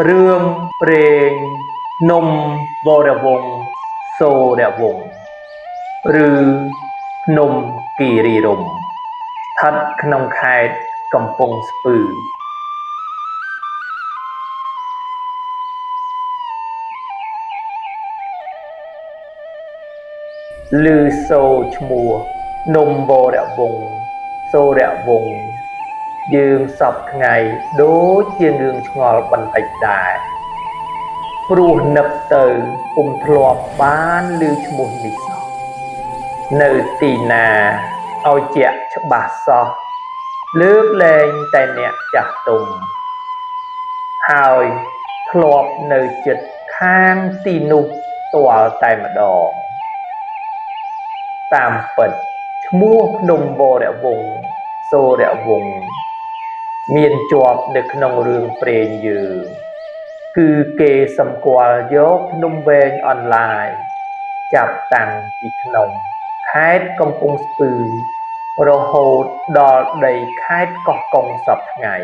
រឿងព្រេងភ្នំវរវង្សសូរវង្សឬភ្នំគិរីរម្យស្ថិតក្នុងខេត្តកំពង់ស្ពឺ ឮសូរឈ្មោះភ្នំវរវង្សសូរវង្សយើងសព្វថ្ងៃដូចជាងឿងឆ្ងល់បន្តិចដែរព្រោះនឹកទៅពុំធ្លាប់បានឮឈ្មោះនេះសោះនៅទីណាឲ្យជាក់ច្បាស់សោះលើកលែងតែអ្នកចាស់ទុំហើយធ្លាប់នៅចិត្តខាងទីនោះទាល់តែម្ដងតាមពិតឈ្មោះភ្នំវរវង្សសូរវង្សមានជាប់នៅក្នុងរឿងព្រេងយើងគឺគេសម្គាល់យកភ្នំវែងអនឡាញចាប់តាំងពីក្នុងខេត្តកំពង់ស្ពឺរហូតដល់ដីខេត្តកោះកុងសព្វថ្ងៃ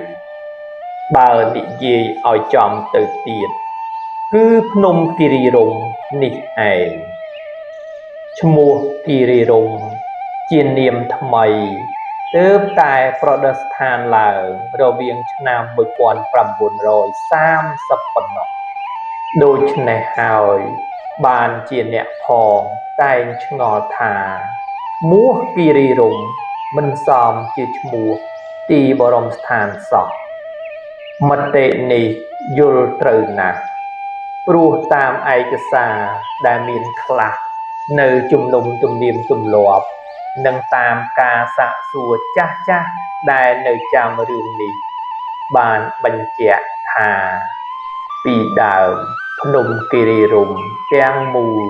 បើនិយាយឲ្យចំទៅទៀតគឺភ្នំគិរីរម្យនេះឯងឈ្មោះគិរីរម្យជានាមថ្មីទើបតែប្រតិស្ឋានឡើងរវាងឆ្នាំ1930ប៉ុណ្ណោះដូច្នេះហើយបានជាអ្នកផងតែងឆ្ងល់ថាឈ្មោះគិរីរម្យមិនសមជាឈ្មោះទីបរមស្ថានសោះមតិនេះយល់ត្រូវណាស់ព្រោះតាមឯកសារដែលមានខ្លះនៅជំនុំទំនៀមទម្លាប់និងតាមការសាកសួរចាស់ៗដែលនៅចាំរឿងនេះបានបញ្ជាក់ថាពីដើមភ្នំគិរីរម្យទាំងមូល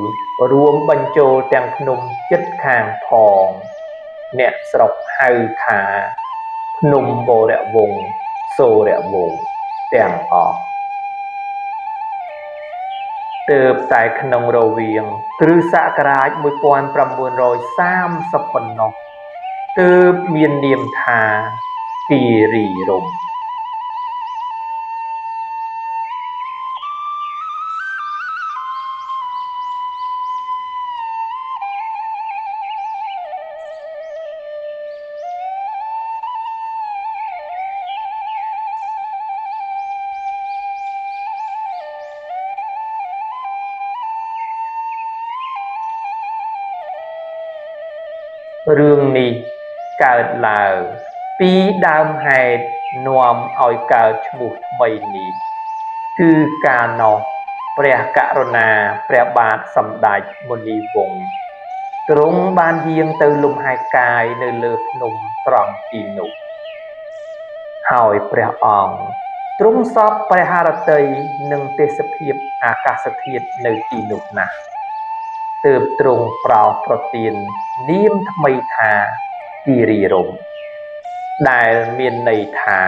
រួមបញ្ចូលទាំងភ្នំជិតខាងផងអ្នកស្រុកហៅថាភ្នំវរវង្សសូរវង្សទាំងអស់ទើបតែក្នុងរវាងគ្រិស្តសករាជ1930ប៉ុណ្ណោះទើបមាននាមថាគិរីរម្យរឿងនេះកើតឡើងពីដើមហេតុនាំឲ្យកើតឈ្មោះថ្មីនេះគឺកាលនោះព្រះករុណាព្រះបាទសម្ដេចមុនីវង្សទ្រង់បានយាងទៅលំហែកាយនៅលើភ្នំត្រង់ទីនោះហើយព្រះអង្គទ្រង់សពព្រះハរតីនិងទេសភាពអាកាសធាតុនៅទីនោះណាស់ទើបទ្រង់ប្រោសប្រទាននាមថ្មីថាគិរីរម្យដែលមានន័យថា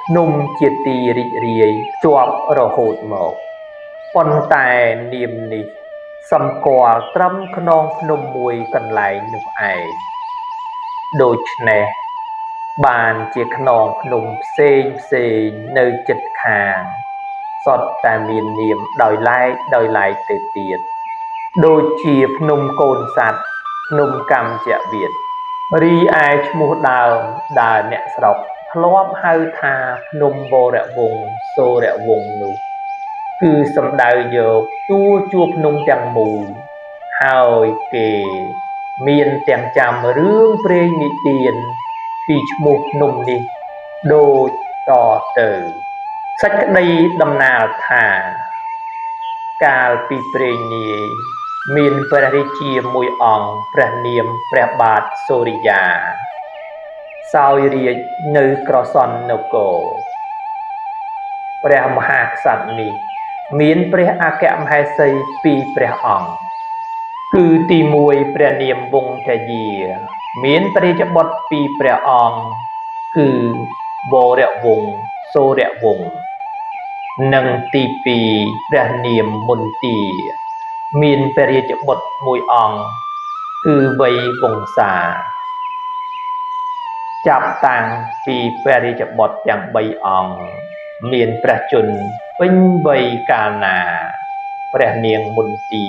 ភ្នំជាទីរីករាយជាប់រហូតមកប៉ុន្តែនាមនេះសម្គាល់ត្រឹមខ្នងភ្នំមួយកន្លែងនោះឯងដូច្នេះបានជាខ្នងភ្នំផ្សេងផ្សេងនៅជិតខាងសុទ្ធតែមាននាមដោយឡែកដោយឡែកទៅទៀតដូចជាភ្នំកូនសត្វភ្នំកម្មជាវិទ្យរីឯឈ្មោះដើមដែលអ្នកស្រុកធ្លាប់ហៅថាភ្នំវរវង្សសូរវង្សនោះគឺសំដៅយកតួជួរភ្នំទាំងមូលហើយគេមានទាំងចាំរឿងព្រេងនិទានពីឈ្មោះភ្នំនេះដូចតទៅសេចក្តីដំណាលថាកាលពីព្រេងនាយមានព្រះរាជាមួយអង្គព្រះនាមព្រះបាទសូរិយាសោយរាជនៅក្រសន្ននគរព្រះមហាក្សត្រនេះមានព្រះអគ្គមហេសីពីរព្រះអង្គគឺទី1ព្រះនាមវង្សយាមានព្រះរាជបុត្រពីរព្រះអង្គគឺវរវង្សសូរវង្សនិងទី2ព្រះនាមមន្ទាមានព្រះរាជបុត្រមួយអង្គគឺវៃវង្សាចាប់តាំងពីព្រះរាជបុត្រទាំង3អង្គ មានព្រះជន្មពេញវ័យកាលណា ព្រះនាងមន្ទា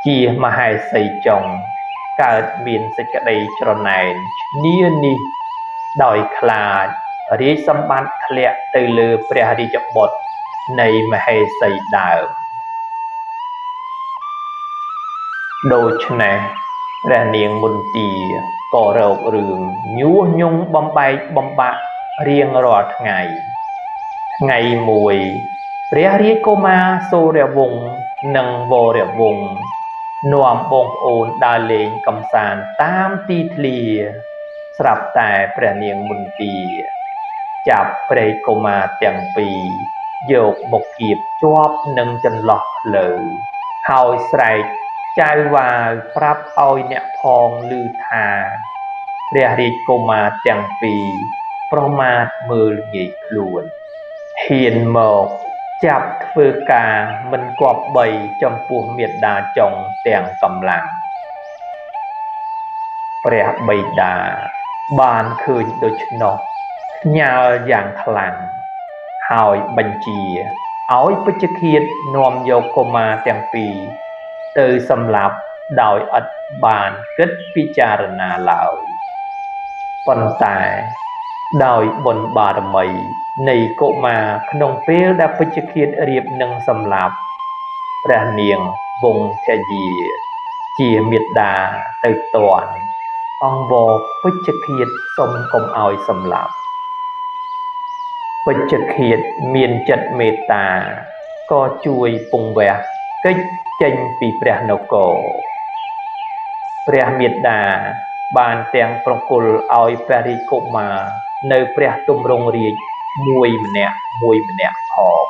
ជាមហេសីចុងកើតមានសេចក្តីច្រណែនឈ្នានីសដោយខ្លាចរាជសម្បត្តិធ្លាក់ទៅលើព្រះរាជបុត្រនៃមហេសីដើម ដូច្នេះព្រះនាងមន្ទាក៏រករឿងញុះញង់បំបែកបំបាក់រៀងរាល់ថ្ងៃ ថ្ងៃមួយ ព្រះរាជកុមារសូរវង្សនិងវរវង្សនាំបងប្អូនដើរលេងកម្សាន្តតាមទីធ្លា ស្រាប់តែព្រះនាងមន្ទាចាប់ព្រះកុមារទាំងពីរយកមកគៀបជាប់នឹងចន្លោះផ្លូវ ហើយស្រែកចៅហ្វាយប្រាប់ឲ្យអ្នកផងឮថា ព្រះរាជកុមារទាំងពីរប្រមាថមើលងាយខ្លួន ហ៊ានមកចាប់ធ្វើការមិនគប្បីចំពោះមាតាចុងទាំងកម្លាំង ព្រះបិតាបានឃើញដូច្នោះខ្ញាល់យ៉ាងខ្លាំង ហើយបញ្ជាឲ្យពេជ្ឈឃាតនាំយកកុមារទាំងពីរទៅសម្លាប់ដោយឥតបានគិតពិចារណាឡើយ ប៉ុន្តែដោយបុណ្យបារមីនៃកុមារក្នុងពេលដែលពេជ្ឈឃាតរៀបនឹងសម្លាប់ ព្រះនាងវង្សធយាជាមាតាទៅទាន់ អង្វរពេជ្ឈឃាតសុំកុំឲ្យសម្លាប់ ពេជ្ឈឃាតមានចិត្តមេត្តាក៏ជួយពង្វះគេចចេញពីព្រះនគរ ព្រះមាតាបានទាំងប្រគល់ឲ្យព្រះរាជកុមារនៅព្រះទម្រង់រាជមួយម្នាក់មួយម្នាក់ផង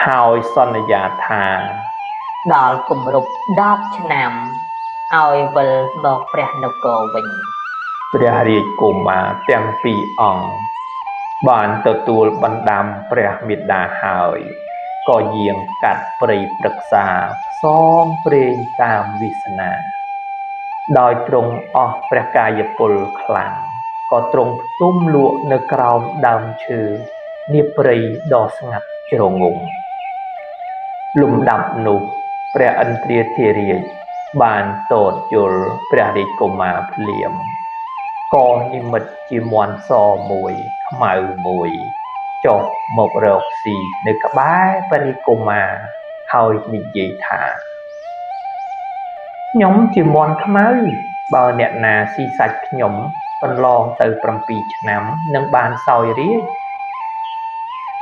ហើយសន្យាថា ដល់គម្រប់10ឆ្នាំឲ្យវិលមកព្រះនគរវិញ ព្រះរាជកុមារទាំងពីរអង្គបានទទួលបណ្ដាំព្រះមាតាហើយ ក៏យាងកាត់ព្រៃព្រឹក្សាផ្សងព្រេងតាមវាសនា ដោយទ្រង់អស់ព្រះកាយពលខ្លាំង ក៏ទ្រង់ផ្ទុំលក់នៅក្រោមដើមឈើនាព្រៃដ៏ស្ងាត់ជ្រងំ លំដាប់នោះព្រះឥន្ទ្រាធិរាជបានទតយល់ព្រះរាជកុមារភ្លាម ក៏និមិត្តជាមាន់សមួយខ្មៅមួយចុះមករកស៊ីនៅក្បែរព្រះរាជកុមារហើយនិយាយថា ខ្ញុំជាមាន់ខ្មៅ បើអ្នកណាស៊ីសាច់ខ្ញុំកន្លងទៅ7ឆ្នាំនឹងបានសោយរាជ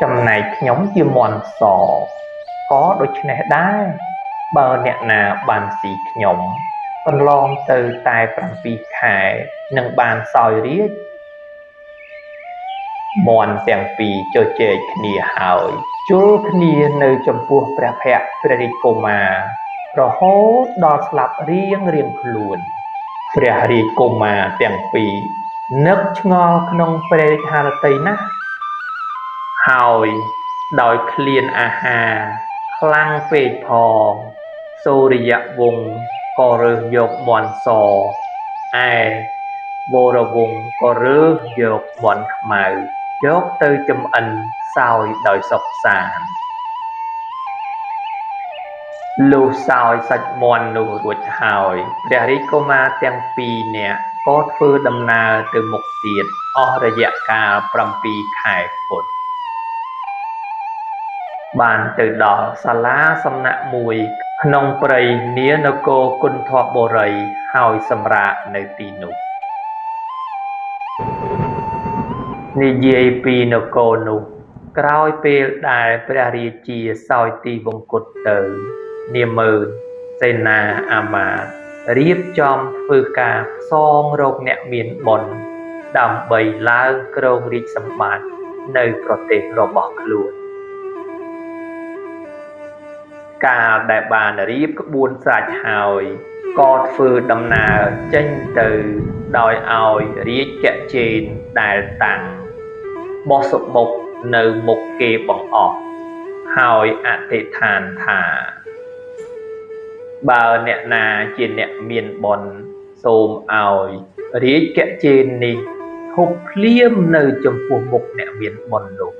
ចំណែកខ្ញុំជាមាន់សក៏ដូច្នេះដែរ បើអ្នកណាបានស៊ីខ្ញុំកន្លងទៅតែ7ខែនឹងបានសោយរាជ មាន់ទាំងពីរជជែកគ្នាហើយជល់គ្នានៅចំពោះព្រះភ័ក្ត្រព្រះរាជកុមាររហូតដល់ស្លាប់រៀងរៀងខ្លួន ព្រះរាជកុមារទាំងពីរនឹកឆ្ងល់ក្នុងព្រះរាជហឫទ័យណាស់ ហើយដោយឃ្លានអាហារខ្លាំងពេកផង សូរិយវង្សក៏រើសយកមាន់ស ឯវរវង្សក៏រើសយកមាន់ខ្មៅយកទៅចម្អិនសោយដោយសុខសាន្ត លុះសោយសាច់មាន់នោះរួចហើយ ព្រះរាជកុមារទាំងពីរនាក់ក៏ធ្វើដំណើរទៅមុខទៀតអស់រយៈកាល7ខែពុត បានទៅដល់សាលាសំណាក់មួយក្នុងព្រៃនានគរគន្ធបុរីហើយសម្រាកនៅទីនោះ និយាយពីនគរនោះ ក្រោយពេលដែលព្រះរាជាសោយទីវង្គតទៅ នាម៉ឺនសេនាអាមាត្យរៀបចំធ្វើការផ្សងរកអ្នកមានបុណ្យដើម្បីឡើងគ្រងរាជសម្បត្តិនៅប្រទេសរបស់ខ្លួន កាលដែលបានរៀបក្បួនស្រេចហើយ ក៏ធ្វើដំណើរចេញទៅដោយឲ្យរាជជេនដែលតាំងបោះសំបុកនៅមុខគេបង្អស់ ហើយអធិដ្ឋានថា បើអ្នកណាជាអ្នកមានបុណ្យសូមឲ្យរាជជេននេះ ឈប់ភ្លាមនៅចំពោះមុខអ្នកមានបុណ្យនោះ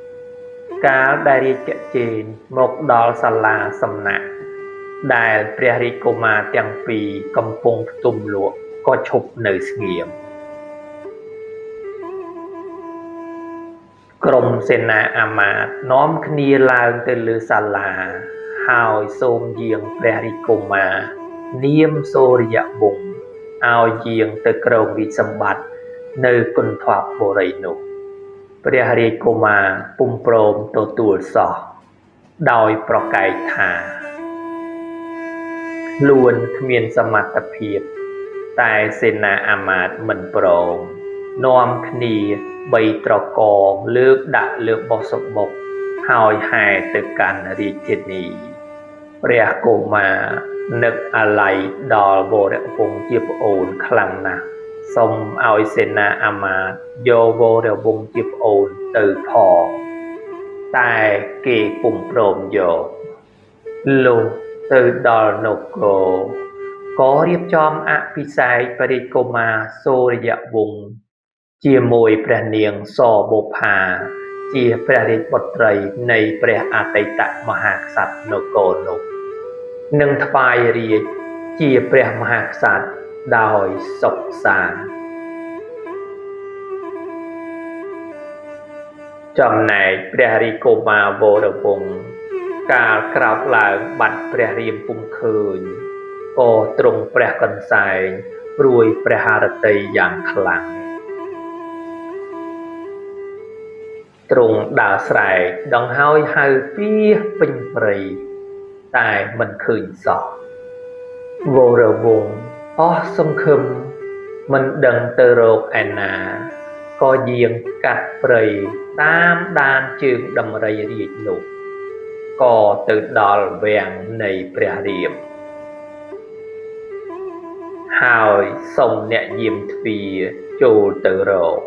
កាលដែលរាជជេនមកដល់សាលាសំណាក់ដែលព្រះរាជកុមារទាំងពីរកំពុងផ្ទុំលក់ក៏ឈប់នៅស្ងៀមក្រុមសេនាអាមាត្យនាំគ្នាឡើងទៅលើសាលាហើយសូមយាងព្រះរាជកុមារនាមសូរិយវង្សឲ្យយាងទៅគ្រងរាជសម្បត្តិនៅគន្ធពបុរីនោះព្រះរាជកុមារពុំព្រមទទួលសោះដោយប្រកែកថាខ្លួនគ្មានសមត្ថភាពតែសេនាអាមាត្យមិនព្រមនាំគ្នាបីត្រកងលើកដាក់លើបុស្សបុកហើយហែទៅកាន់រាជធានីព្រះកុមារនឹកអាល័យដល់វរវង្សជាប្អូនខ្លាំងណាស់សូមឲ្យសេនាអាមាត្យយកវរវង្សជាប្អូនទៅផងតែគេពុំព្រមយកលុះទៅដល់នគរក៏រៀបចំអភិសេកព្រះរាជកុមារសូរិយវង្សជាមួយព្រះនាងសបុប្ផាជាព្រះរាជបុត្រីនៃព្រះអតីតមហាក្សត្រនគរនោះនិងថ្វាយរាជជាព្រះមហាក្សត្រដោយសុខសាន្តចំណែកព្រះរាជកុមារវរវង្សកាលក្រោកឡើងបាត់ព្រះរាមពុំឃើញក៏ទ្រង់ព្រះកន្សែងព្រួយព្រះハរតីយ៉ាងខ្លាំងទ្រង់ដើរស្រែកដង្ហើយហៅពីពេញព្រៃតែមិនឃើញសោះវរវង្សអស់សង្ឃឹមមិនដឹងទៅរកឯណាក៏យាងកាត់ព្រៃតាមដានជើងដំរីរាជនោះក៏ទៅដល់វាំងនៃព្រះរាមហើយសុំអ្នកយាមទ្វារចូលទៅរក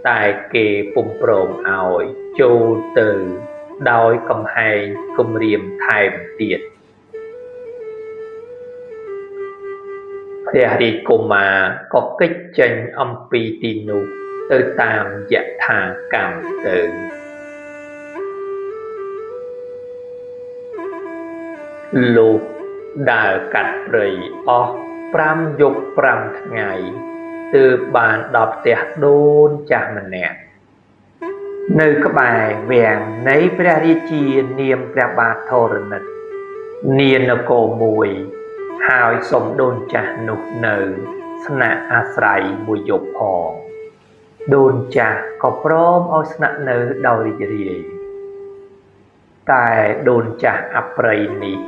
តែគេពុំព្រមឲ្យចូលទៅដោយកំហែងគំរាមថែមទៀតព្រះរាជកុមារក៏គេចចេញអំពីទីនោះទៅតាមយថាកម្មទៅលុះដើរកាត់ព្រៃអស់5យប់5ថ្ងៃទើបបានដល់ផ្ទះដូនចាស់ម្នាក់នៅក្បែរវាំងនៃព្រះរាជានាមព្រះបាទធរណិតនានគរមួយហើយសុំដូនចាស់នោះនៅស្នាក់អាស្រ័យមួយយប់ផងដូនចាស់ក៏ព្រមឲ្យស្នាក់នៅដោយរីករាយតែដូនចាស់អប្រិយនេះ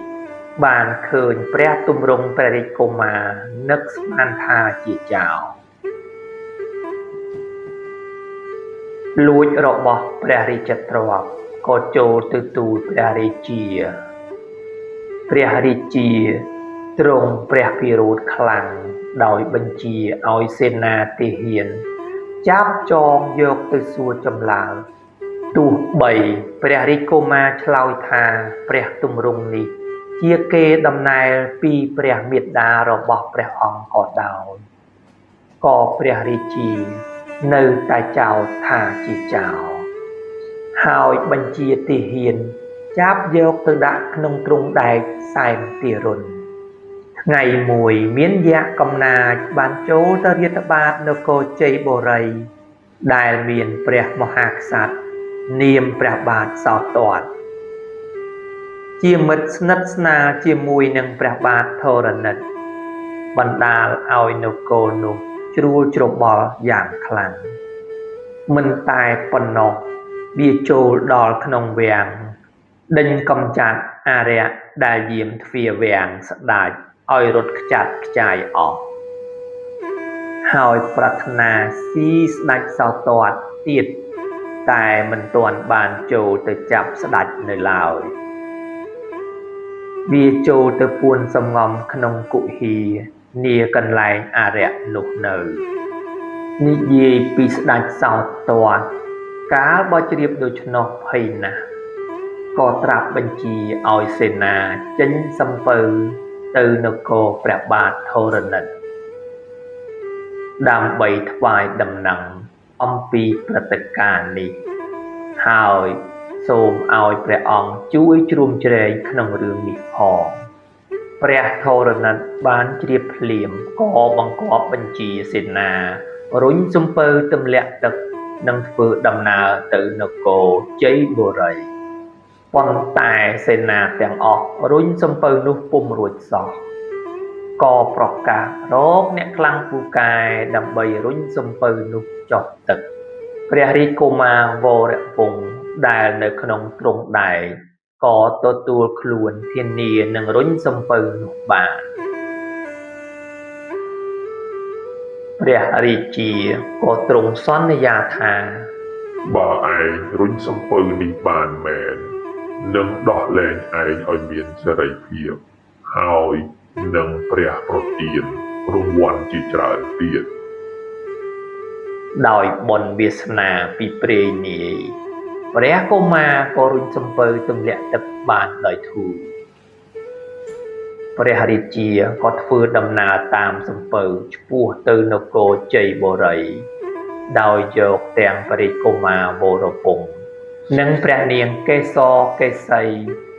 បានឃើញព្រះទម្រង់ព្រះរាជកុមារនឹកស្មានថាជាចោរលួចរបស់ព្រះរាជទ្រព្យក៏ចូលទៅទូលព្រះរាជាព្រះរាជាទ្រង់ព្រះពិរោធខ្លាំងដោយបញ្ជាឲ្យសេនាទាហានចាប់ចងយកទៅសួរចម្លើយទោះបីព្រះរាជកុមារឆ្លើយថាព្រះទម្រង់នេះជាគេដំណែលពីព្រះមេដារបស់ព្រះអង្គក៏ដោយក៏ព្រះរាជានៅតែចោទថាជាចោរហើយបញ្ជាទាហានចាប់យកទៅដាក់ក្នុងទ្រុងដែកសែនទារុណថ្ងៃមួយមានយក្សកំណាចបានចូលទៅរាជបាតនគរជ័យបុរីដែលមានព្រះមហាក្សត្រនាមព្រះបាទសោទត្តជាមិត្តស្និទ្ធស្នាលជាមួយនឹងព្រះបាទធរណិតបណ្ដាលឲ្យនគរនោះជ្រួលច្របល់យ៉ាងខ្លាំងមិនតែប៉ុណ្ណោះវាចូលដល់ក្នុងវាំងដេញកំចាត់អារក្សដែលយាមទ្វារវាំងស្ដេចឲ្យរត់ខ្ចាត់ខ្ចាយអស់ហើយប្រាថ្នាស៊ីស្ដេចសោទត្តទៀតតែមិនទាន់បានចូលទៅចាប់ស្ដេចនៅឡើយវាចូលទៅពួនសំងំក្នុងគុហានាកន្លែងអារក្សនោះនៅនិយាយពីស្ដេចសោទត្តកាលបើជ្រាបដូច្នោះភ័យណាស់ក៏ត្រាប់បញ្ជាឲ្យសេនាចេញសំពៅទៅនគរព្រះបាទធរណិតដើម្បីថ្វាយដំណឹង អំពីព្រឹត្តិការណ៍នេះហើយសូមឲ្យព្រះអង្គជួយជ្រោមជ្រែងក្នុងរឿងនេះផងព្រះធរណិតបានជ្រាបភ្លាមក៏បង្គាប់បញ្ជាសេនារុញសំពៅទម្លាក់ទឹកនិងធ្វើដំណើរទៅនគរជ័យបុរីប៉ុន្តែសេនាទាំងអស់រុញសំពៅនោះពុំរួចសោះក៏ប្រកាសរកអ្នកខ្លាំងពូកែដើម្បីរុញសំពៅនោះចុះទឹកព្រះរាជកុមារវរវង្សដែលនៅក្នុងទ្រង់ដែកក៏ទទួលខ្លួនធានានឹងរុញសំពៅនោះបានព្រះរាជាក៏ទ្រង់សន្យាថាបើឯងរុញសំពៅនេះបានមែននឹងដោះលែងឯងឲ្យមានសេរីភាពហើយនឹងព្រះប្រទានរង្វាន់ជាច្រើនទៀតដោយបុណ្យវាសនាពីព្រេងនាយព្រះកុមារក៏រុញសំពៅទម្លាក់ទឹកបានដោយធូរព្រះរាជាក៏ធ្វើដំណើរតាមសំពៅឆ្ពោះទៅនគរជ័យបុរីដោយយកទាំងព្រះរាជកុមារវរវង្សនិងព្រះនាងកេសរកេសី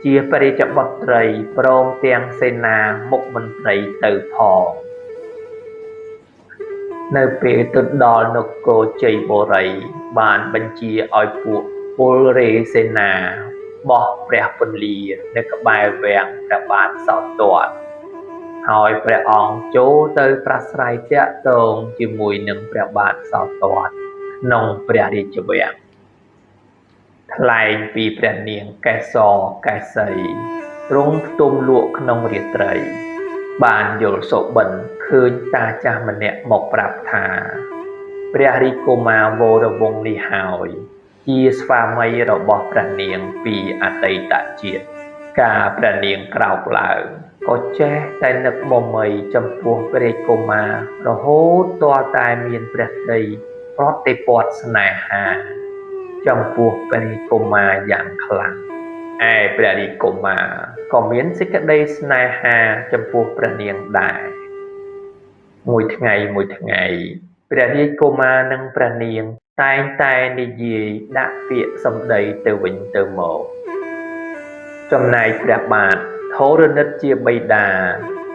ជាព្រះរាជបុត្រីព្រមទាំងសេនាមុខមន្ត្រីទៅផងនៅពេលទៅដល់នគរជ័យបុរីបានបញ្ជាឲ្យពួកពលរេសេនាបោះព្រះពន្លានៅក្បែរវាំងព្រះបាទសោទត្តហើយព្រះអង្គចូលទៅប្រាស្រ័យទាក់ទងជាមួយនឹងព្រះបាទសោទត្តក្នុងព្រះរាជវាំងថ្លែងពីព្រះនាងកេសរកេសីទ្រង់ផ្ទុំលក់ក្នុងរាត្រីបានយល់សុបិនឃើញតាចាស់ម្នាក់មកប្រាប់ថាព្រះរាជកុមារវរវង្សនេះហើយជាស្វាមីរបស់ព្រះនាងពីអតីតជាតិកាលព្រះនាងក្រោកឡើងក៏ចេះតែនឹកមមៃចំពោះព្រះរាជកុមាររហូតទាល់តែមានព្រះទ័យប្រតិព័ទ្ធស្នេហាចំពោះព្រះរាជកុមារយ៉ាងខ្លាំងឯព្រះរាជកុមារក៏មានសេចក្តីស្នេហាចំពោះព្រះនាងដែរមួយថ្ងៃមួយថ្ងៃព្រះរាជកុមារនិងព្រះនាងតែងតែនិយាយដាក់ពាក្យសម្ដីទៅវិញទៅមកចំណែកព្រះបាទធរណិតជាបិតា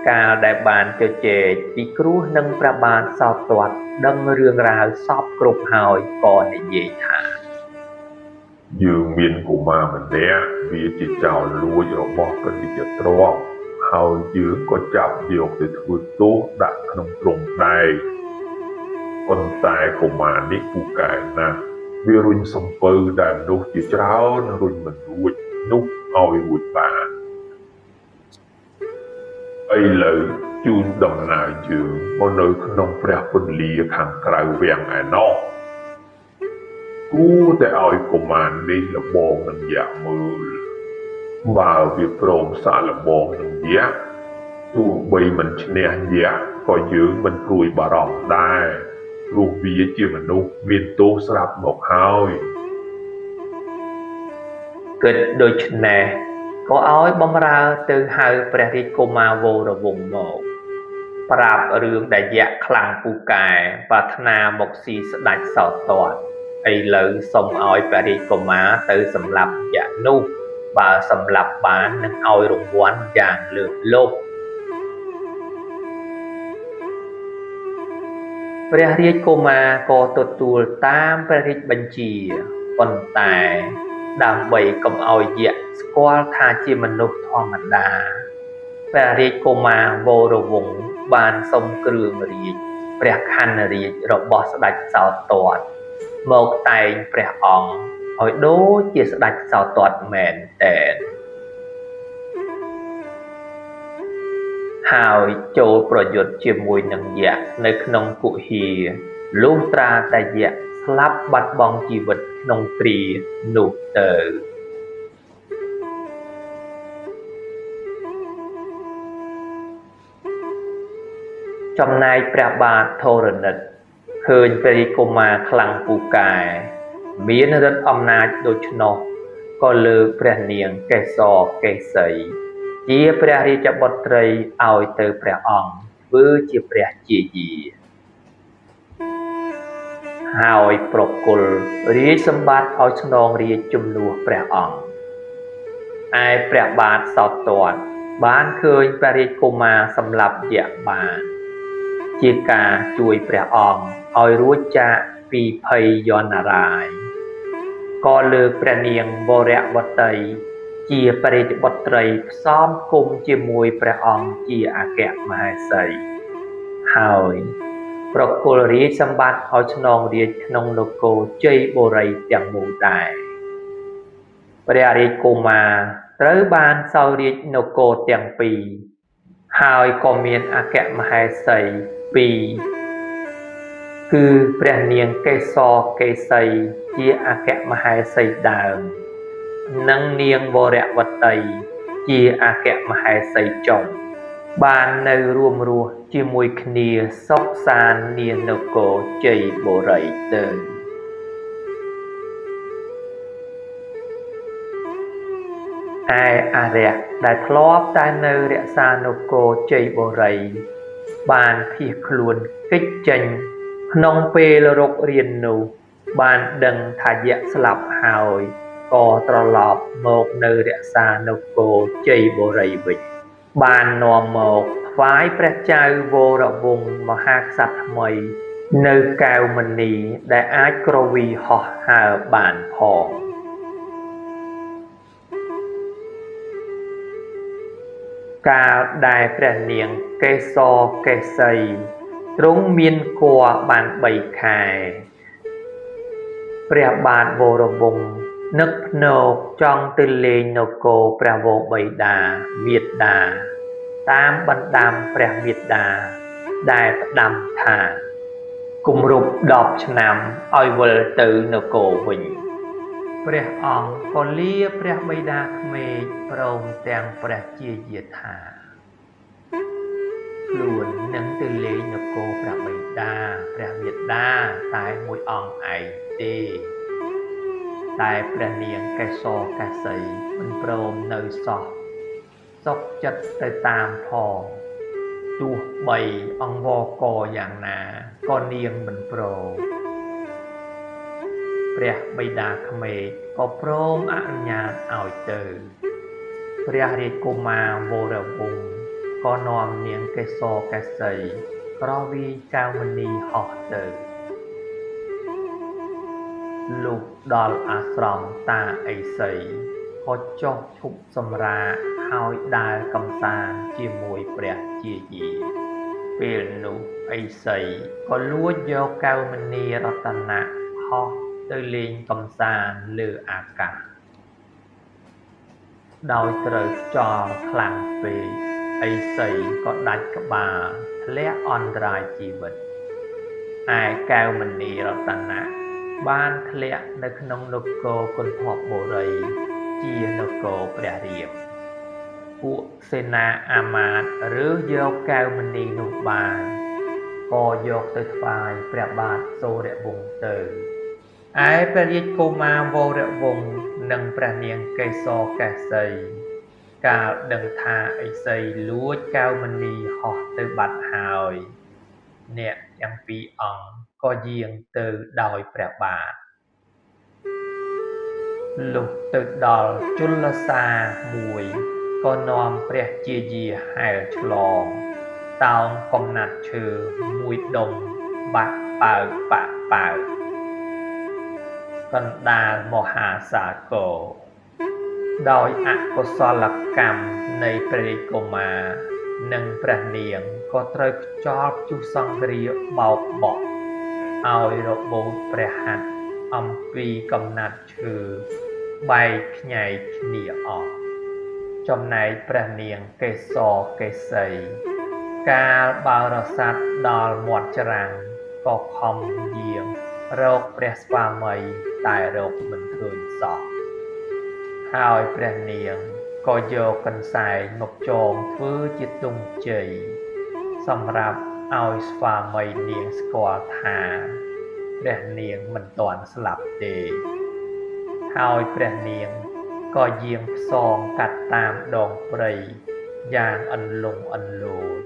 កាលដែលបានជជែកពីគ្រោះនឹងព្រះបាទសោទត្តដឹងរឿងរ៉ាវសពគ្រប់ហើយក៏និយាយថាយើងមានកុមារម្នាក់វាជាចោរលួចរបស់ព្រះរាជទ្រព្យហើយយើងក៏ចាប់យកទៅធ្វើទោសដាក់ក្នុងទ្រុងដែកប៉ុន្តែកុមារនេះពូកែណាស់វារុញសំពៅដែលមនុស្សជាច្រើនរុញមិនរួចនោះឲ្យរួចបានឥឡូវជូនដំណើរយើងមកនៅក្នុងព្រះពន្លាខាងក្រៅវាំងឯណោះគួរតែឲ្យកុមារនេះលបងនឹងយៈមើលបើវាព្រមសាកលបងនឹងយៈទោះបីមិនឈ្នះយៈក៏យើងមិនព្រួយបារម្ភដែរព្រោះវាជាមនុស្សមានទោសស្រាប់មកហើយគិតដូច្នេះក៏ឲ្យបំរើទៅហៅព្រះរាជកុមារវរវង្សមកប្រាប់រឿងដែលយៈខ្លាំងពូកែប្រាថ្នាមកស៊ីស្ដេចសោទត្តឥឡូវសូមឲ្យព្រះរាជកុមារទៅសម្លាប់យៈនោះបើសម្លាប់បាននឹងឲ្យរង្វាន់យ៉ាងលើសលប់ព្រះរាជកុមារក៏ទទួលតាមព្រះរាជបញ្ជាប៉ុន្តែដើម្បីកុំឲ្យយៈស្គាល់ថាជាមនុស្សធម្មតាព្រះរាជកុមារវរវង្សបានសុំគ្រឿងរាជព្រះខ័នរាជរបស់ស្ដេចសោទត្តមកតែងព្រះអង្គឲ្យដូចជាស្ដេចសោទត្តមែនទែនហើយចូលប្រយុទ្ធជាមួយនឹងយៈនៅក្នុងគុហាលុះត្រាតែយៈស្លាប់បាត់បង់ជីវិតក្នុងគ្រានោះទៅចំណែកព្រះបាទធរណិតឃើញព្រះរាជកុមារខ្លាំងពូកែមានឫទ្ធិអំណាចដូច្នោះក៏លើកព្រះនាងកេសរកេសីជាព្រះរាជបុត្រីឲ្យទៅព្រះអង្គធ្វើជាព្រះជាយា ហើយប្រគល់រាជសម្បត្តិឲ្យស្នងរាជជំនួសព្រះអង្គឯព្រះបាទសោទត្តបានឃើញព្រះរាជកុមារសម្លាប់យក្សបានជាការជួយព្រះអង្គឲ្យរួចចាកពីភ័យយន្តរាយក៏លើកព្រះនាងវរវតីជាព្រះរាជបុត្រីផ្សំគុំជាមួយព្រះអង្គជាអគ្គមហេសីហើយប្រគល់រាជសម្បត្តិឲ្យស្នងរាជក្នុងនគរជ័យបុរីទាំងមូលដែរព្រះរាជកុមារត្រូវបានសោយរាជនគរទាំងពីរហើយក៏មានអគ្គមហេសីពីរគឺព្រះនាងកេសរកេសីជាអគ្គមហេសីដើមនិងនាងវរវតីជាអគ្គមហេសីចុងបាននៅរួមរស់ជាមួយគ្នាសុខសាន្តនានគរជ័យបុរីទៅឯអារក្សដែលធ្លាប់តែនៅរក្សានគរជ័យបុរីបានភៀសខ្លួនគេចចេញក្នុងពេលរុករាននោះបានដឹងថាយក្សស្លាប់ហើយក៏ត្រឡប់មកនៅរក្សានគរជ័យបុរីវិញបាននាំមកថ្វាយព្រះចៅវរវង្សមហាក្សត្រថ្មីនៅកែវមณีដែលអាចគ្រវីហោះហើរបានផងកាលដែលព្រះនាងកេសរកេសីទ្រង់មានគភ៌បាន3ខែព្រះបាទវរវង្សនឹកភ្នោកចង់ទៅលេងនគរព្រះវរបិតាមាតាតាមបណ្ដាំព្រះមាតាដែលផ្ដាំថាគម្រប់10ឆ្នាំឲ្យវិលទៅនគរវិញព្រះអង្គក៏លាព្រះបិតាក្មេកព្រមទាំងព្រះជាយាថាខ្លួននឹងទៅលេងនគរព្រះបិតាព្រះមាតាតែមួយអង្គឯងទេតែព្រះនាងកេសរកេសីមិនព្រមនៅសោះសុខចិត្តទៅតាមផងទោះបីអង្វរកយ៉ាងណាក៏នាងមិនព្រមព្រះបិតាក្មេកក៏ព្រមអនុញ្ញាតឲ្យទៅព្រះរាជកុមារវរវង្សក៏នាំនាងកេសរកេសីក្រវីកែវមณีហោះទៅលុះដល់អាស្រមតាឥសីក៏ចុះឈប់សម្រាកហើយដើរកម្សាន្តជាមួយព្រះជាយាពេលនោះឥសីក៏លួចយកកែវមณีរតនៈហោះទៅលេងកម្សាន្តលើអាកាសដោយត្រូវខ្យល់ខ្លាំងពេកឥសីក៏ដាច់ក្បាលធ្លាក់អន្តរាយជីវិតឯកែវមณีរតនៈបានធ្លាក់នៅក្នុងនគរគន្ធពបុរីជានគរព្រះរាមពួកសេនាអាមាត្យរើសយកកែវមณีនោះបានក៏យកទៅថ្វាយព្រះបាទសូរវង្សទៅឯព្រះរាជកុមារវរវង្សនិងព្រះនាងកេសរកេសីកាលដឹងថាឥសីលួចកែវមณีហោះទៅបាត់ហើយអ្នកទាំងពីរអង្គក៏យាងទៅដោយព្រះបាទលុះទៅដល់ជលសាមួយក៏នាំព្រះជាយាហែលឆ្លងតោងកំណាត់ឈើមួយដុំបាក់ប៉ើកបាក់ប៉ើកកណ្ដាលមហាសាគរដោយអកុសលកម្មនៃព្រះរាជកុមារនិងព្រះនាងក៏ត្រូវខ្យល់ព្យុះសង្គ្រាបោកបក់ឲ្យរបូតព្រះហត្ថអំពីកំណាត់ឈើបែកខ្ញែកគ្នាអស់ចំណែកព្រះនាងកេសរកេសីកាលបើរស័ព្ទដល់មាត់ច្រាំងក៏ខំយាងរកព្រះស្វាមីតែរកមិនឃើញសោះហើយព្រះនាងក៏យកកន្សែងមកចងធ្វើជាទង់ជ័យសម្រាប់ឲ្យស្វាមីនាងស្គាល់ថាព្រះនាងមិនទាន់ស្លាប់ទេហើយព្រះនាងក៏យាងផ្សងកាត់តាមដងព្រៃយ៉ាងអន្លង់អន្លោច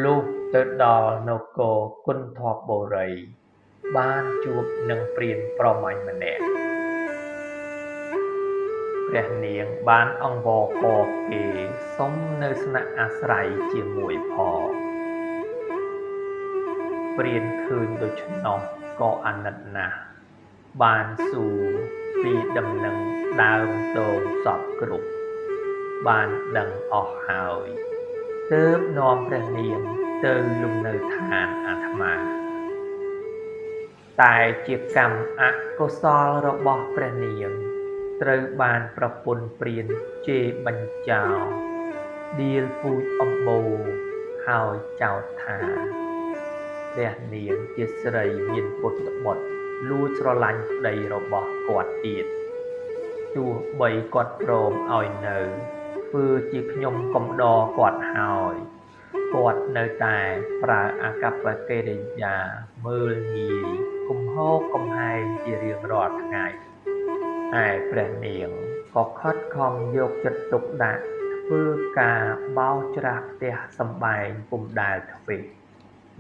លុះទៅដល់នគរគន្ធពបុរី បានជួបនឹងព្រានប្រមាញ់ម្នាក់ព្រះនាងបានអង្វរកគេសុំនៅស្នាក់អាស្រ័យជាមួយផងព្រានឃើញដូច្នោះក៏អាណិតណាស់បានសួរពីដំណឹងដើមទងសពគ្រប់បានដឹងអស់ហើយទើបនាំព្រះនាងទៅលំនៅឋានអាត្មាតែជាកម្មអកុសលរបស់ព្រះនាងត្រូវបានប្រពន្ធព្រានជេរបញ្ចោដៀលពូជអំបូរហើយចោទថាព្រះនាងជាស្រីមានពុទ្ធបុត្រលួចស្រឡាញ់ប្តីរបស់គាត់ទៀតទោះបីគាត់ព្រមឲ្យនៅធ្វើជាខ្ញុំកំដរគាត់ហើយគាត់នៅតែប្រើអាកប្បកិរិយាមើលងាយគំហកកំហែងជារៀងរាល់ថ្ងៃឯព្រះនាងក៏ខិតខំយកចិត្តទុកដាក់ធ្វើការបោសច្រាសផ្ទះសម្បែងពុំដែលធ្វេស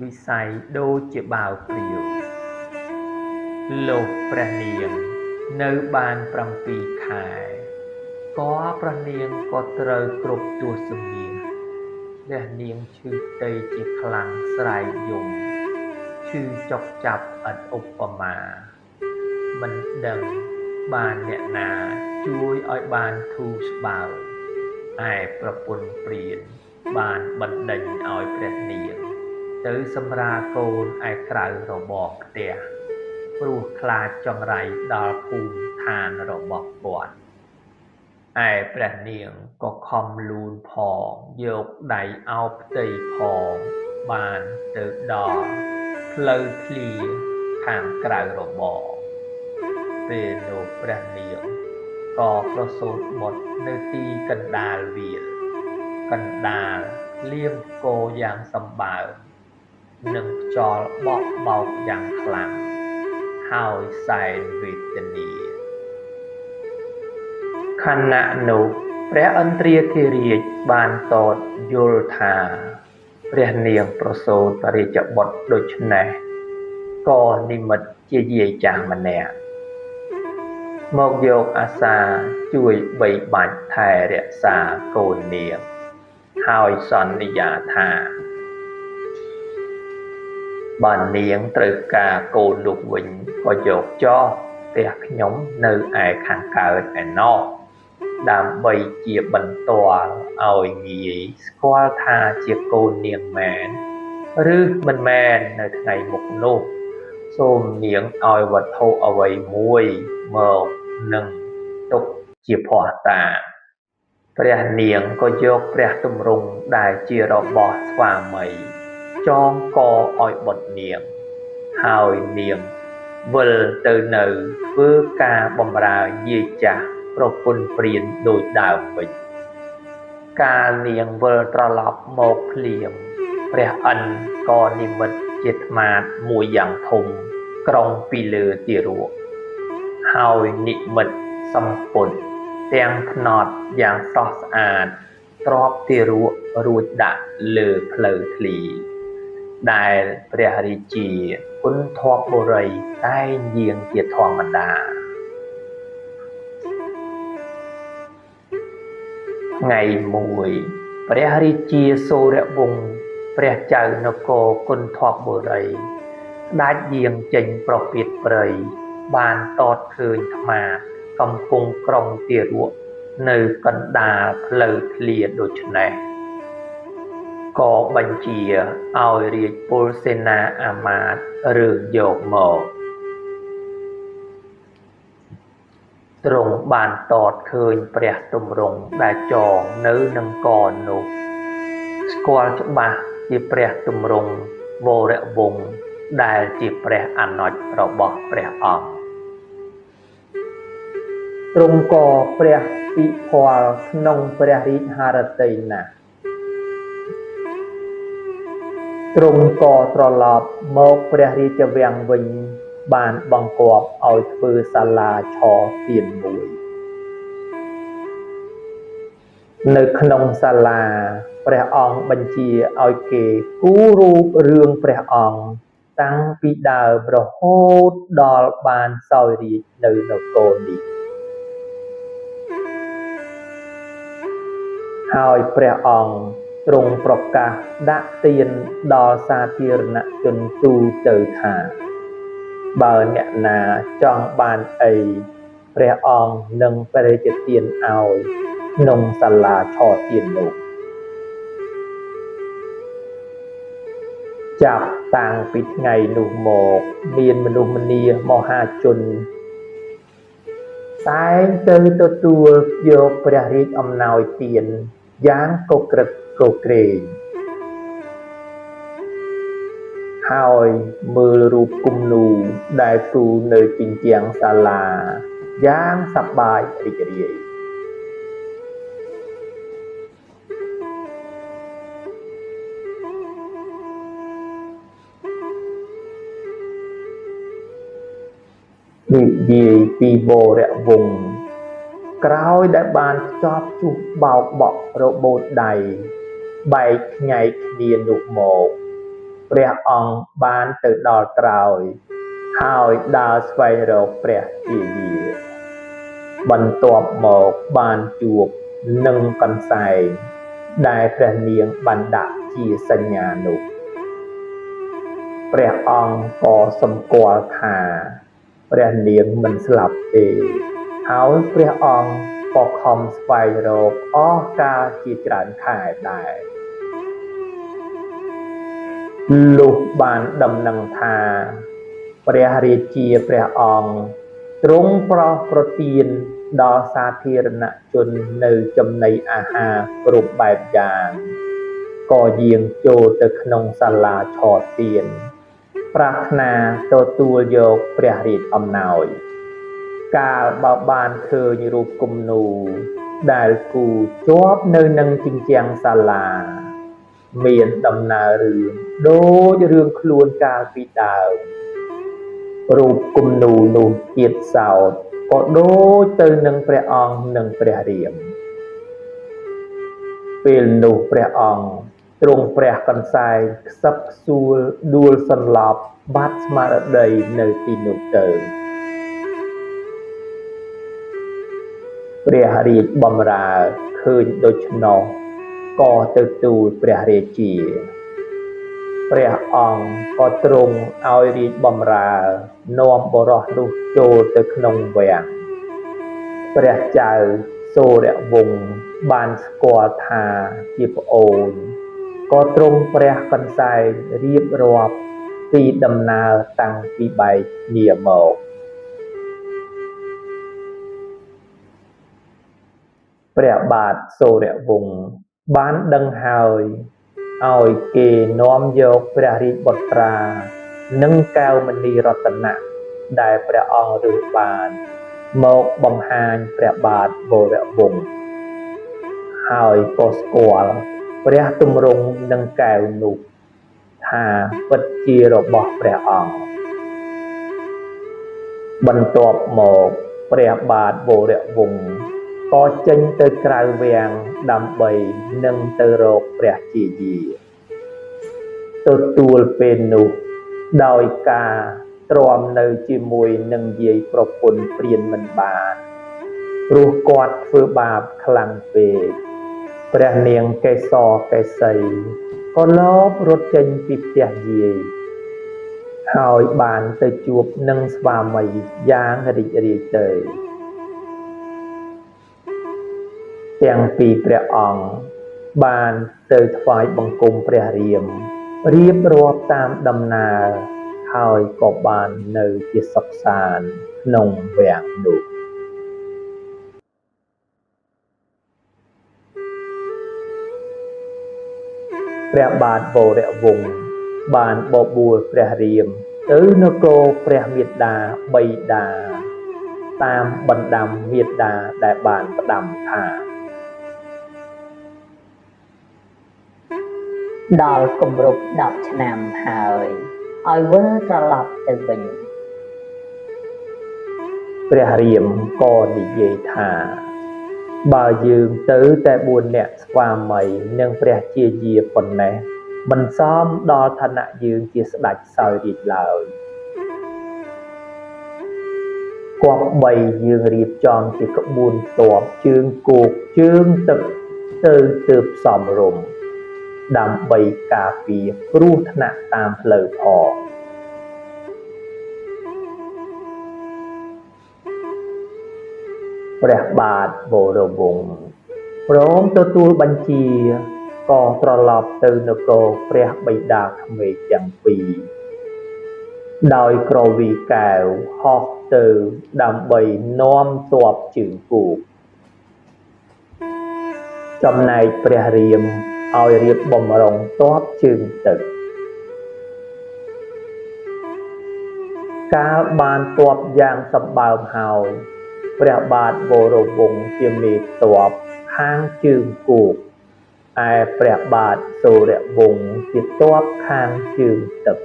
វិស័យដូចជាបាវព្រាវលុះព្រះនាងនៅបាន7ខែក៏ព្រះនាងក៏ត្រូវគ្រប់ទសមាសព្រះនាងឈឺផ្ទៃជាខ្លាំងស្រែកយំឈឺចុកចាប់ឥតឧបមាមិនដឹងបានអ្នកណាជួយឲ្យបានធូរស្បើយឯប្រពន្ធព្រានបានបណ្ដេញឲ្យព្រះនាងទៅសម្រាលកូនឯក្រៅរបងផ្ទះព្រោះខ្លាចចង្រៃដល់ភូមិឋានរបស់គាត់ឯព្រះនាងក៏ខំលូនផងយកដៃអោបផ្ទៃផងបានទៅដល់ផ្លូវធ្លាខាងក្រៅរបងពេលនោះព្រះនាងក៏ប្រសូតបុត្រនៅទីកណ្ដាលវាលកណ្ដាលលៀងគោយ៉ាងសម្បើមនិងខ្យល់បក់បោកយ៉ាងខ្លាំងហើយសែនវេទនាខណៈនោះព្រះឥន្ទ្រាធិរាជបានតតយល់ថាព្រះនាងប្រសូតព្រះរាជបុត្រដូច្នេះក៏និមិត្តជាយាយចាស់ម្នាក់មកយកអាសាជួយបីបាច់ថែរក្សាកូននាងហើយសន្យាថាបើនាងត្រូវការកូននោះវិញក៏យកចោះផ្ទះខ្ញុំនៅឯខាងកើតឯណោះដើម្បីជាបន្ទាល់ឲ្យងាយស្គាល់ថាជាកូននាងមែនឬមិនមែននៅថ្ងៃមុខនោះសូមនាងឲ្យវត្ថុអ្វីមួយមកនឹងទុកជាភស្តុតាងព្រះនាងក៏យកព្រះទម្រង់ដែលជារបស់ស្វាមីចងកឲ្យបុត្រនាងហើយនាងវិលទៅនៅធ្វើការបម្រើយាយចាស់ប្រពន្ធព្រានដូចដើមវិញកាលនាងវិលត្រឡប់មកភ្លាមព្រះឥន្ទ្រក៏និមិត្តជាត្មាតមួយយ៉ាងធំក្រុងពីលើទារកហើយនិមិត្តសម្ពុតទាំងផ្នត់យ៉ាងស្រស់ស្អាតទ្របទារករួចដាក់លើផ្លូវធ្លីដែលព្រះរាជាគន្ធពបុរីតែងយាងជាធម្មតាថ្ងៃមួយព្រះរាជាសូរវង្សព្រះចៅនគរគន្ធពបុរីដាច់យាងចេញប្រពាតព្រៃបានតតឃើញត្មាកំពុងក្រុងទារកនៅកណ្ដាលផ្លូវធ្លាដូច្នេះក៏បញ្ជាឲ្យរាជពលសេនាអាមាត្យរើសយកមកទ្រង់បានតតឃើញព្រះទម្រង់ដែលចងនៅនឹងកនោះស្គាល់ច្បាស់ជាព្រះទម្រង់វរវង្សដែលជាព្រះអនុជរបស់ព្រះអង្គទ្រង់ក៏ព្រះពិភ័លក្នុងព្រះរាជហឫទ័យណាស់ទ្រង់ក៏ត្រឡប់មកព្រះរាជវាំងវិញបានបង្គាប់ឲ្យធ្វើសាលាឆទានមួយនៅក្នុងសាលាព្រះអង្គបញ្ជាឲ្យគេគូររូបរឿងព្រះអង្គ តាំងពីដើមរហូតដល់បានសោយរាជ្យនៅនគរនេះ ហើយព្រះអង្គទ្រង់ប្រកាសដាក់ទានដល់សាធារណជនទូទៅថា បើអ្នកណាចង់បានអី ព្រះអង្គនឹងព្រះរាជទានឲ្យក្នុងសាលាឆទាននោះ ចាប់តាំងពីថ្ងៃនោះមក មានមនុស្សម្នាមហាជនតែងទៅទទួលយកព្រះរាជអំណោយទានយ៉ាងគគ្រឹកគគ្រេង ហើយមើលរូបគំនូរដែលគូរនៅជញ្ជាំងសាលាយ៉ាងសប្បាយរីករាយ និយាយពីវរវង្សក្រោយដែលបានខ្ចប់ជុះបោកបក់របូតដៃបែកខ្ញែកគ្នានោះមក ព្រះអង្គបានទៅដល់ត្រើយ ហើយដើរស្វែងរកព្រះជាយា បន្ទាប់មកបានជួបនឹងកន្សែងដែលព្រះនាងបានដាក់ជាសញ្ញានោះ ព្រះអង្គក៏សម្គាល់ថាព្រះនាងមិនស្លាប់ទេ ហើយព្រះអង្គក៏ខំស្វែងរកអស់កាលជាច្រើនខែដែរ លុះបានដំណឹងថា ព្រះរាជាព្រះអង្គទ្រង់ប្រោសប្រទានដល់សាធារណជននៅចំណីអាហារគ្រប់បែបយ៉ាង ក៏យាងចូលទៅក្នុងសាលាឆទាន ប្រាថ្នាទទួលយកព្រះរាជអំណោយ កាលបើបានឃើញរូបគំនូរដែលគូរជាប់នៅនឹងជញ្ជាំងសាលា មានដំណើររឿងដូចរឿងខ្លួនកាលពីដើម រូបគំនូរនោះទៀតសោតក៏ដូចទៅនឹងព្រះអង្គនិងព្រះរាម ពេលនោះព្រះអង្គទ្រង់ព្រះកន្សែងខ្សឹបខ្សួលដួលសន្លប់បាត់ស្មារតីនៅទីនោះទៅ ព្រះរាជបម្រើឃើញដូច្នោះក៏ទៅទូលព្រះរាជា ព្រះអង្គក៏ទ្រង់ឲ្យរាជបម្រើនាំបុរសនោះចូលទៅក្នុងវាំង ព្រះចៅសូរវង្សបានស្គាល់ថាជាប្អូន ក៏ទ្រង់ព្រះកន្សែងរៀបរាប់ពីដំណើរតាំងពីបែកគ្នាមក ព្រះបាទសូរវង្សបានដឹងហើយ ឲ្យគេនាំយកព្រះរាជបុត្រានិងកែវមณีរតនៈដែលព្រះអង្គរើសបាន មកបង្ហាញព្រះបាទវរវង្ស ហើយក៏ស្គាល់ព្រះទម្រង់និងកែវនោះថាពិតជារបស់ព្រះអង្គ បន្ទាប់មកព្រះបាទវរវង្សក៏ចេញទៅក្រៅវាំងដើម្បីនឹងទៅរកព្រះជាយា ទទួលពេលនោះដោយការទ្រាំនៅជាមួយនឹងយាយប្រពន្ធព្រានមិនបាន ព្រោះគាត់ធ្វើបាបខ្លាំងពេក ព្រះនាងកេសរកេសីក៏លបរត់ចេញពីផ្ទះយាយ ហើយបានទៅជួបនឹងស្វាមីយ៉ាងរីករាយទៅ ទាំងពីរព្រះអង្គបានទៅថ្វាយបង្គំព្រះរាម រៀបរាប់តាមដំណើរ ហើយក៏បាននៅជាសុខសាន្តក្នុងវាំងនោះ ព្រះបាទវរវង្សបានបបួលព្រះរាមទៅនគរព្រះមាតាបិតាតាមបណ្ដាំមាតាដែលបានផ្ដាំថា ដល់គម្រប់10ឆ្នាំហើយ ឲ្យវិលត្រឡប់ទៅវិញ ព្រះរាមក៏និយាយថា បើយើងទៅតែ4នាក់ស្វាមីនិងព្រះជាយាប៉ុណ្ណេះ មិនសមដល់ឋានៈយើងជាស្ដេចសោយរាជឡើយគប្បីយើងរៀបចំជាក្បួនទ័ពជើងគោកជើងទឹកទៅទើបសមរម្យដើម្បីការពារគ្រោះថ្នាក់តាមផ្លូវផងព្រះបាទវរវង្សព្រមទទួលបញ្ជាក៏ត្រឡប់ទៅនគរព្រះបិតាក្មេកទាំងពីរដោយក្រវីកែវហោះទៅដើម្បីនាំទ័ពជើងគោកចំណែកព្រះរាមឲ្យរៀបបំរុងទ័ពជើងទឹកកាលបានទ័ពយ៉ាងសម្បើមហើយព្រះបាទវរវង្សជាមេទ័ពខាងជើងគោកឯព្រះបាទសូរវង្សជាទ័ពខាងជើងទឹក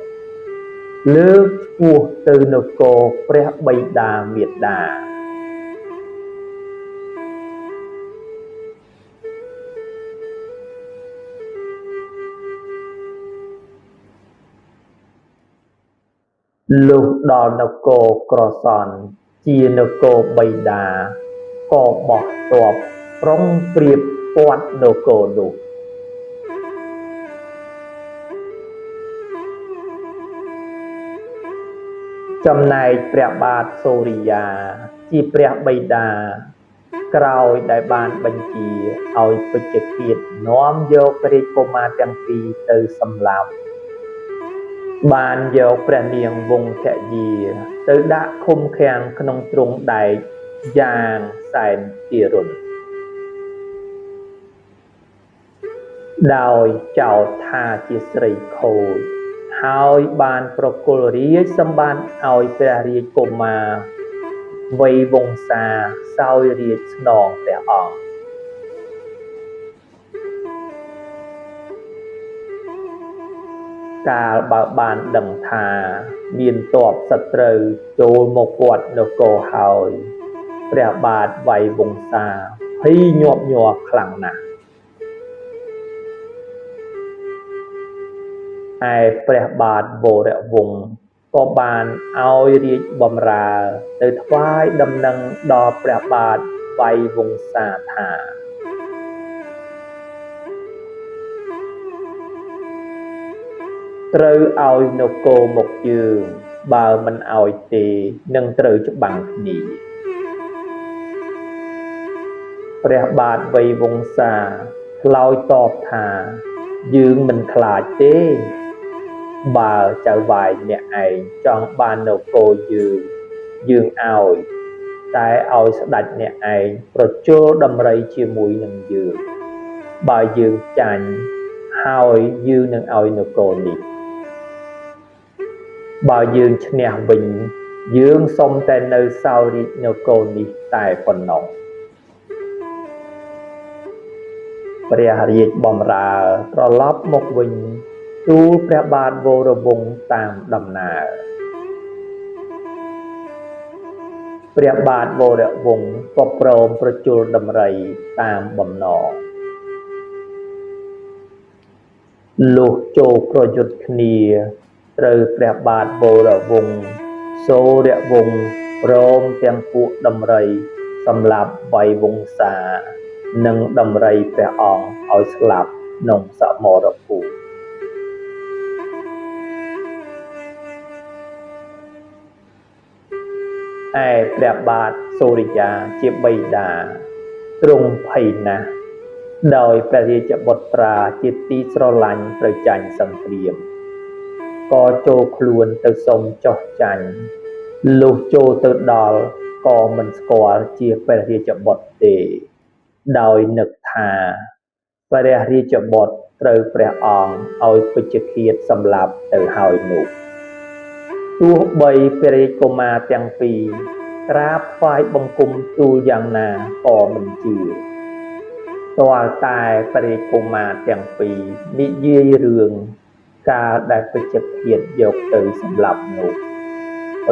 លើកឆ្ពោះទៅនគរព្រះបិតាមាតាលុះដល់នគរក្រសន្នជានគរបិតាក៏បោះទ័ពប្រុងប្រៀបព័ទ្ធនគរនោះចំណែកព្រះបាទសូរិយាជាព្រះបិតាក្រោយដែលបានបញ្ជាឲ្យពេជ្ឈឃាតនាំយកព្រះរាជកុមារទាំងពីរទៅសម្លាប់បានយកព្រះនាងវង្សធយាទៅដាក់ឃុំឃាំងក្នុងទ្រុងដែកយ៉ាងសែនទារុណដោយចោទថាជាស្រីខូចហើយបានប្រគល់រាជសម្បត្តិឲ្យព្រះរាជកុមារវៃវង្សាសោយរាជស្នងព្រះអង្គកាលបើបានដឹងថាមានទ័ពសត្រូវចូលមកព័ទ្ធនគរហើយព្រះបាទវៃវង្សាភ័យញាប់ញ័រខ្លាំងណាស់ឯព្រះបាទវរវង្សក៏បានឲ្យរាជបម្រើទៅថ្វាយដំណឹងដល់ព្រះបាទវៃវង្សាថាត្រូវឲ្យនគរមកយើងបើមិនឲ្យទេនឹងត្រូវច្បាំងគ្នាព្រះបាទវៃវង្សាឆ្លើយតបថាយើងមិនខ្លាចទេបើចៅហ្វាយអ្នកឯងចង់បាននគរយើងយើងឲ្យតែឲ្យស្ដេចអ្នកឯងប្រជល់ដំរីជាមួយនឹងយើងបើយើងចាញ់ហើយយើងនឹងឲ្យនគរនេះបើយើងឈ្នះវិញយើងសុំតែនៅសោយរាជនគរនេះតែប៉ុណ្ណោះព្រះរាជបម្រើត្រឡប់មកវិញទូលព្រះបាទវរវង្សតាមដំណើរព្រះបាទវរវង្សក៏ព្រមប្រជល់ដំរីតាមបំណងលុះចូលប្រយុទ្ធគ្នាត្រូវព្រះបាទវរវង្សសូរវង្សព្រមទាំងពួកដំរីសម្លាប់វៃវង្សានិងដំរីព្រះអង្គឲ្យស្លាប់ក្នុងសមរភូមិឯព្រះបាទសូរិយាជាបិតាទ្រង់ភ័យណាស់ដោយព្រះរាជបុត្រាជាទីស្រឡាញ់ត្រូវចាញ់សង្គ្រាមក៏ចូលខ្លួនទៅសុំចុះចាញ់លុះចូលទៅដល់ក៏មិនស្គាល់ជាព្រះរាជបុត្រទេដោយនឹកថាព្រះរាជបុត្រត្រូវព្រះអង្គឲ្យពេជ្ឈឃាតសម្លាប់ទៅហើយនោះទោះបីព្រះរាជកុមារទាំងពីរក្រាបថ្វាយបង្គំទូលយ៉ាងណាក៏មិនជឿទាល់តែព្រះរាជកុមារទាំងពីរនិយាយរឿងកាលដែលពេជ្ឈឃាតយកទៅសម្លាប់នោះ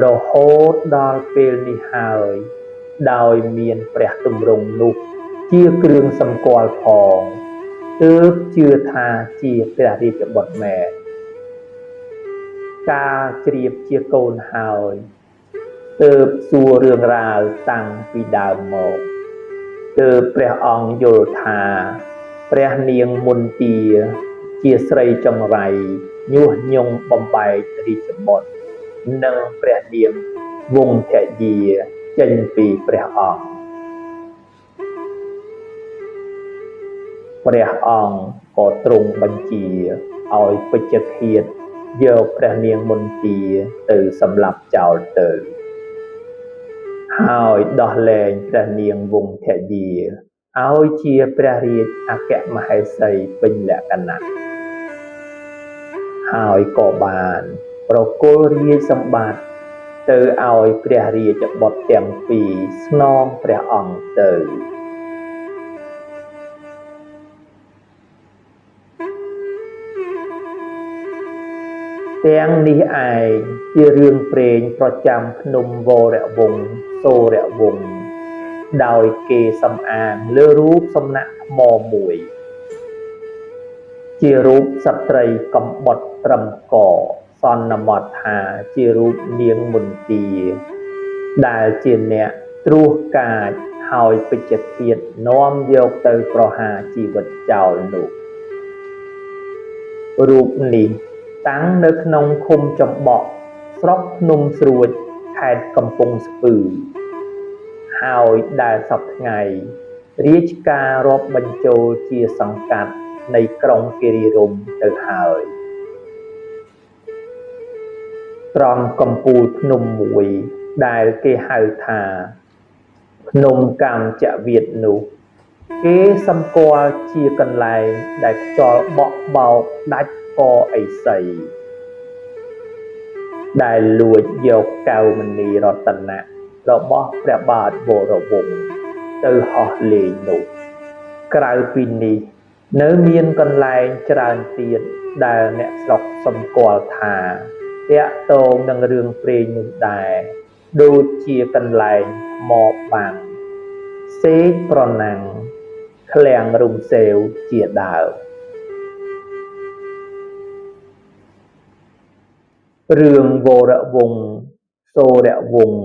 រហូតដល់ពេលនេះហើយដោយមានព្រះទម្រង់នោះជាគ្រឿងសម្គាល់ផង ទើបជឿថាជាព្រះរាជបុត្រមែនកាលជ្រាបជាកូនហើយទើបសួររឿងរ៉ាវតាំងពីដើមមកទើបព្រះអង្គយល់ថាព្រះនាងមន្ទាជាស្រីចង្រៃញុះញង់បំបែករាជបុត្រនិងព្រះនាងវង្សធយាចេញពីព្រះអង្គព្រះអង្គក៏ទ្រង់បញ្ជាឲ្យពេជ្ឈឃាតយកព្រះនាងមន្ទាទៅសម្លាប់ចោលទៅហើយដោះលែងព្រះនាងវង្សធយាឲ្យជាព្រះរាជអគ្គមហេសីពេញលក្ខណៈហើយក៏បានប្រគល់រាជសម្បត្តិទៅឲ្យព្រះរាជបុត្រទាំងពីរស្នងព្រះអង្គទៅទាំងនេះឯងជារឿងព្រេងប្រចាំភ្នំវរវង្សសូរវង្សដោយគេសំអាងលើរូបសំណាក់ថ្មមួយជារូបស្ត្រីកំបុតត្រឹមកសន្មតថាជារូបនាងមន្ទាដែលជាអ្នកត្រួសកាចហើយពេជ្ឈឃាតនាំយកទៅប្រហារជីវិតចោលនោះរូបនេះតាំងនៅក្នុងឃុំចំបក់ស្រុកភ្នំស្រួចខេត្តកំពង់ស្ពឺហើយដែលសព្វថ្ងៃរាជការរាប់បញ្ចូលជាសង្កាត់នៃក្រុងគិរីរម្យទៅហើយត្រង់កំពូលភ្នំមួយដែលគេហៅថាភ្នំកម្មចវិតនោះគេសម្គាល់ជាកន្លែងដែលខ្យល់បក់បោកដាច់កឥសីដែលលួចយកកែវមณีរតនៈរបស់ព្រះបាទវរវង្សទៅហោះលេងនោះក្រៅពីនេះនៅមានកន្លែងច្រើនទៀតដែលអ្នកស្រុកសម្គាល់ថាទាក់ទងនឹងរឿងព្រេងនោះដែរដូចជាកន្លែងថ្មបាំងសេកប្រណាំងឃ្លាំងរុំសេវជាដើមរឿងវរវង្សសូរវង្ស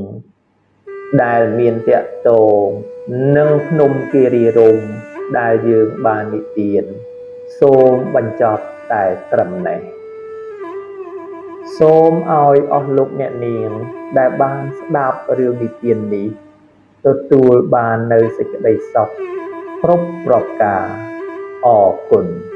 ដែលមានទាក់ទងនឹងភ្នំគិរីរម្យដែលយើងបាននិទានសូមបញ្ចប់តែត្រឹមនេះសូមឲ្យអស់លោកអ្នកនាងដែលបានស្ដាប់រឿងនិទាននេះទទួលបាននូវសេចក្តីសុខគ្រប់ប្រការអរគុណ។